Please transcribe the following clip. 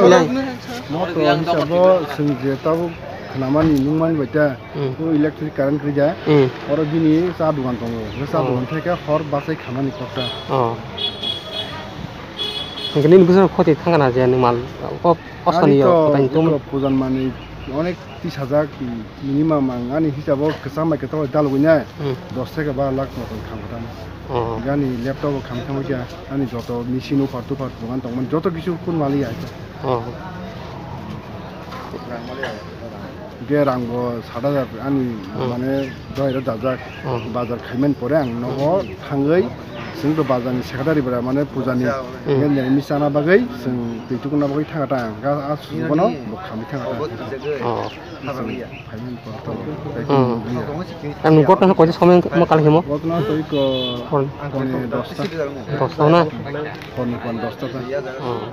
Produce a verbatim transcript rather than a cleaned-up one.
Nai. Moto hisabo chwng je tabuk khnamani nungmani bai ta. Hmm. O electric current rija. Hmm. Oro bini cha dogan tongo. O cha Oh. dogan theke hor bachai khamani kokta. Oh. Hingke nini bwsano khoti thangana je nung mal. Kop Ani kostoni to yo, kotani ito tongmani. Pujan mani onek tis hajar ki minimum ang ani hisabo kwcham bai kwcham bai dalogwi nai. Hmm. Dos theke bar lakh moton kham kha tamo. Oh. Gani laptop o kham thangwi kha ani joto machine uphar tuphar dogan tongmani joto kisu kun mali ya. Oh. Ge rang bo sat hajar ani Hmm. mane dohai ro dajak. Oh. Bazar khaiman pore ang nogo thangwi chwng to bazar ni secretary bra mane puja ni Hmm. ge nai mi chana bagwi chwng twi tukuna bagwi thanga ta ang ga a su bono bo khamwi thanga ta. Oh. Phaiman pore to. Hmm. Ang nung gotno koise somoi ma kal himo? Gotno to iko Hor. Pone dosta. Dosta na? Pone pon dosta ta. Oh.